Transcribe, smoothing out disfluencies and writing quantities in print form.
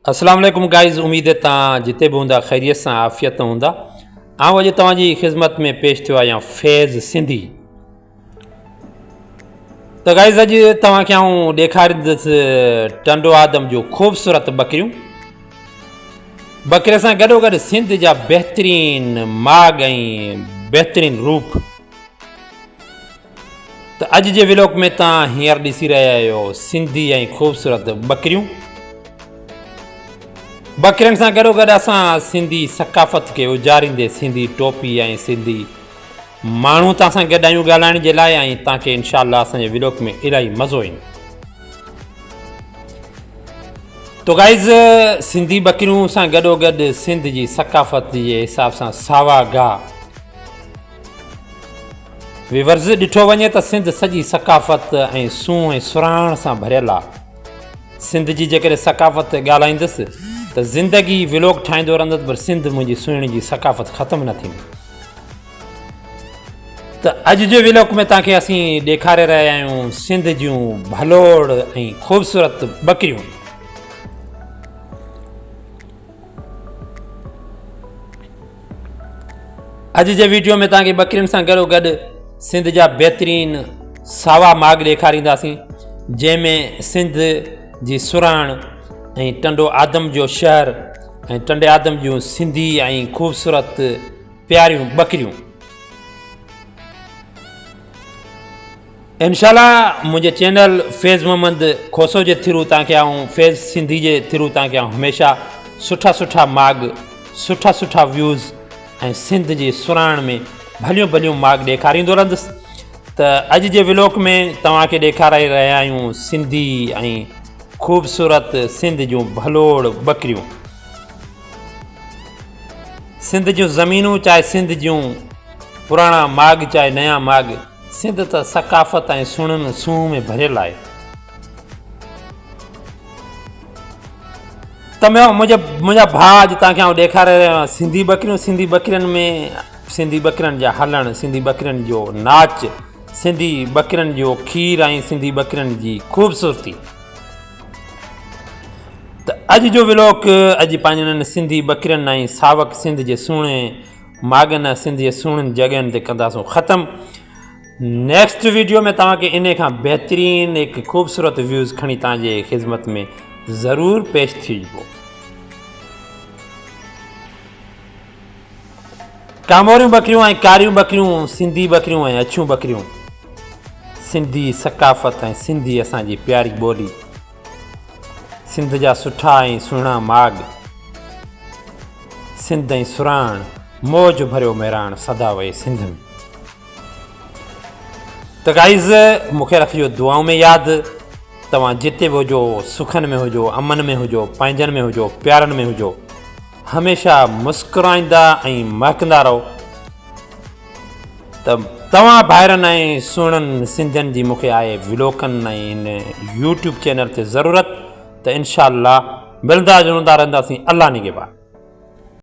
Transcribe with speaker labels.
Speaker 1: اسلام عليڪم گائز اميد توهان جتي به هوندا خيريت سان عافيت سان هوندا. آئون اڄ توهان جي خدمت ۾ پيش ٿيو آهيان فيض سنڌي. ته گائز اڄ توهان کي آئون ڏيکاريندس ٽنڊو آدم جون خوبصورت ٻڪريون. ٻڪري سان گڏو گڏ سنڌ جا بهترين ماڳ ۽ بهترين روپ. ته اڄ جي ولاگ ۾ توهان هينئر ڏسي رهيا آهيو سنڌي ۽ خوبصورت ٻڪريون. ٻڪرين سان گڏو گڏ اسان سنڌي ثقافت کي اجاريندي سنڌي ٽوپي ۽ سنڌي ماڻهو توهان سان گڏ آهيون ڳالهائڻ جي لاء ۽ توهان کي انشاء الله اسان جي ولاگ ۾ الاهي مزو ايندو. تو گائز سنڌي ٻڪريون سان گڏو گڏ سنڌ جي ثقافت جي حساب سان ساوا گاهه ويورز ڏٺو وڃي ته سنڌ سڄي ثقافت ۽ سونهن ۽ سرهاڻ سان ڀريل آ. سنڌ جي جيڪڏهن ثقافت تي ڳالهائيندس ته زندگي ولوگ ٺاهيندو رهندس پر سنڌ منهنجي سهڻي جي ثقافت ختم نه ٿيندي. ته اڄ جي ولوگ ۾ توهان کي اسين ڏيکاري رهيا آهيون سنڌ جون ڀلوڙ ۽ خوبصورت ٻڪريون. اڄ جي ويڊيو ۾ توهان کي ٻڪرين سان گڏو گڏ سنڌ جا بهترين ساوا ماڳ ڏيکارينداسين جنهن ۾ سنڌ جي سرهاڻ ۽ ٽنڊو آدم جو شهر ۽ ٽنڊي آدم جون سنڌي ۽ خوبصورت پياريون ٻڪريون. انشاء الله منهنجي چينل فيض محمد کوسو جي ٿرو توهان کي آئون فيض سنڌي جي ٿرو توهان کي آئون هميشه سٺا سٺا ماڳ سٺا سٺا ويوز ۽ سنڌ جي سرهاڻ ۾ ڀليون ڀليون ماڳ ڏيکاريندو رهندس ته اڄ جي ولوڪ ۾ توهان کي ڏيکاري رهيا آهيون سنڌي ۽ خوبصورت سنڌ جون ڀلوڙ ٻڪريون. سنڌ جون زمينون چاهي سنڌ جون پراڻا ماڳ چاهي نيا ماڳ سنڌ ته ثقافت ۽ سهڻن سونهن ۾ ڀريل آهي. ته منهنجا منهنجا ڀاء اڄ توهان کي آئون ڏيکاري رهيو آهيان سنڌي ٻڪريون سنڌي ٻڪرين ۾ سنڌي ٻڪرين جا هلڻ سنڌي ٻڪرين جو ناچ سنڌي ٻڪرين جو کير ۽ سنڌي ٻڪرين جي خوبصورتي. ته اڄ جو ولوڪ اڄ پنهنجن سنڌي ٻڪرين ۽ ساوڪ سنڌ جي سهڻي ماڳن ۽ سنڌ جي سهڻين جڳهين تي ڪنداسون ختم نيڪسٽ ويڊيو ۾ توهان کي انهي کان بهترين هڪ خوبصورت ويوز کڻي توهان جي خدمت ۾ ضرور پيش ٿيجبو. ڪاموريون ٻڪريون ۽ ڪاريون ٻڪريون، سنڌي ٻڪريون ۽ اڇيون ٻڪريون، سنڌي ثقافت ۽ سنڌي اسان جي پياري ٻولي، سنڌ جا سٺا ۽ سهڻا ماڳ، سنڌ ۽ سرهاڻ، موج ڀريو مهراڻ سدا وهي سنڌ ۾. ته گائيز مون کي رکجو دعائون ۾ ياد، توهان جتي به هجو سکن ۾ هجو، امن ۾ هجو، پنهنجن ۾ هجو، پيارن ۾ هجو. هميشه مسڪرائيندا ۽ مهڪندا رهو ته توهان ڀائرن ۽ سهڻن سنڌين جي مونکي آهي ولوڪن ۽ هن يوٽيوب چينل تي ضرورت ته انشاء الله ملندا جلندا رهنداسين الله نگهبان.